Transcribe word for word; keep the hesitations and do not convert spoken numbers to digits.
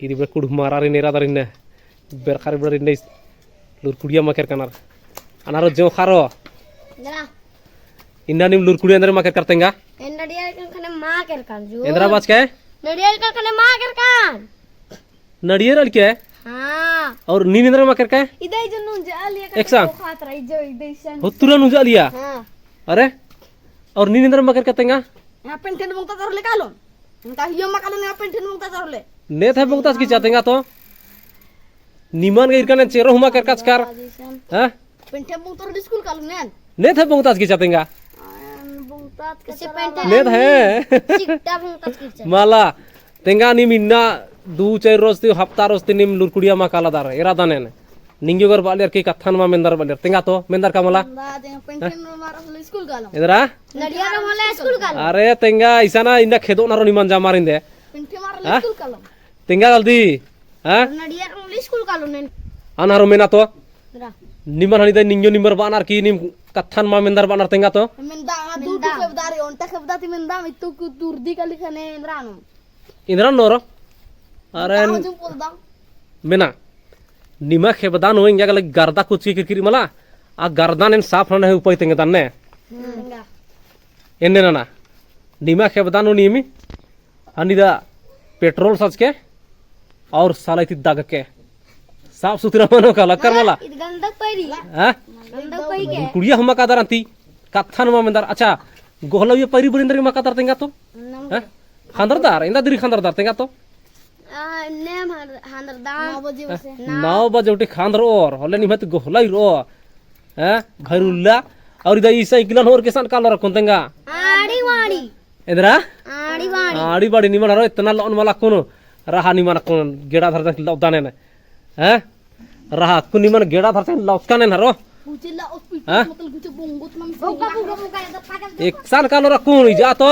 इदी बे कुड़ मारा रे नेरा दरिन ने। बेरखा रे बड़रिन ने। लुरकुड़िया मा केरकनर। अनारो जोंख़ारो। जरा। इन्ना नीम लुरकुड़िया एन्दरा मा केरकर तेंगा? ए नड़िया कने मा केरकर जो। एन्दरा बाचकय? नड़िया कने मा केरकर। नड़ियर अलके? हाँ। और नीन एन्दरा मा केरकय? इदई जो नुंजा लिया का एकसन। तो खात रही जो इदई सन। हो तुरा नुंजा लिया? हाँ। अरे? और नीन एन्दरा मा केरकय तेंगा? यहाँ पेंटेन मुंगता तोर ले कालो। इनका हियो मा कालो ना पेंटेन मुंगता तोर ले। ने थे मुंगता की चाहतेंगा तो? निमन के इरका ने चेरो हुमा केरकाचकर। हाँ? पेंटे बुंगतोर स्कूल कालू नेन। ने थे बुंगतास की चाहतेंगा। आन बुंगतात के इसे चलन पेंटे ना। ने थे। चिट्टा बुंगतात की चाहते। मला, तेंगा नीम इन्ना दू चार रोज ती, हफ्ता रोज ती नीम लुरकुड़िया मा काला दार, एरा दानेन। निंग्यो गर बालियर की कत्थन मा मेंदर बालियर। तेंगा तो, मेंदर का मला? बा, तेंगा पेंटे हाँ? मारा स्कूल कालू। एन्दरा? नड़िया रो मला स्कूल कालू। अरे, तेंगा, इसाना इन्ना खेदो ना रो निमन जामारिन दे। पेंटे मारा हाँ? स्कूल कालू। तेंगा जल्दी, हाँ? नड़िया रो मला स्कूल कालू नेन। अनहरो मेना तो? रा। निमन हनी दे निंग्यो निमर बानर की नीम कत्थन मा मेंदर बानर तेंगा तो? मेंदा, हाँ, दू मेंदा। टू खेबदारी, ओन्टा खेबदा ती मेंदा, इत्तु कु तुर्दी का लिखने एन्दरा नो। एन्दरा नो रो? अरे, ताऊ जुम पोलदा। मेना। निमा खेबदा नो एंगा गले गर्दा कुछ की किरकिरी मला, आ गर्दा नेन साफ नना है उपाय तेंगा दन्ने। हम्म। एन्ने नना। निमा खेबदा नो नीमी, हनी दा पेट्रोल सच के और साला इती दग के साफ सुथरा मनो का लक्कर मला। इत गंदक पैरी। हाँ? गंदक पै के। कुड़िया हुमा कादर अंती कत्थन मा मेंदर। अच्छा, गोहला ये पैरी बुरिंदर मा कादर तेंगा तो? नम हाँ? खंदरदार, इंदा दिरी खंदरदार तेंगा तो? आ, नेम हर-, हंदरदान। नौ बजे हाँ? उठे। नौ बजे उठे खंदर और, होले निमत गोहला ही रो। हाँ? भैरुल्ला, और इदा ई साइकिलन होर केसन कालो रखोन तेंगा? आड़ी वाड़ी। एन्दरा? आड़ी बाड़ी। आड़ी बाड़ी निमन हरो इतना लोन मला कुन रहा निमन कुन गेड़ा धरते लौदाने ने। हैं? रहा कुन निमन गेड़ा धरते लौकाने हरो। गुचे ला उस पीछे हाँ? मतलब गुचे बोंगोत नम बोका, बोका, बोका, ये तो पागल। एकसन कालो रखुन इजा तो।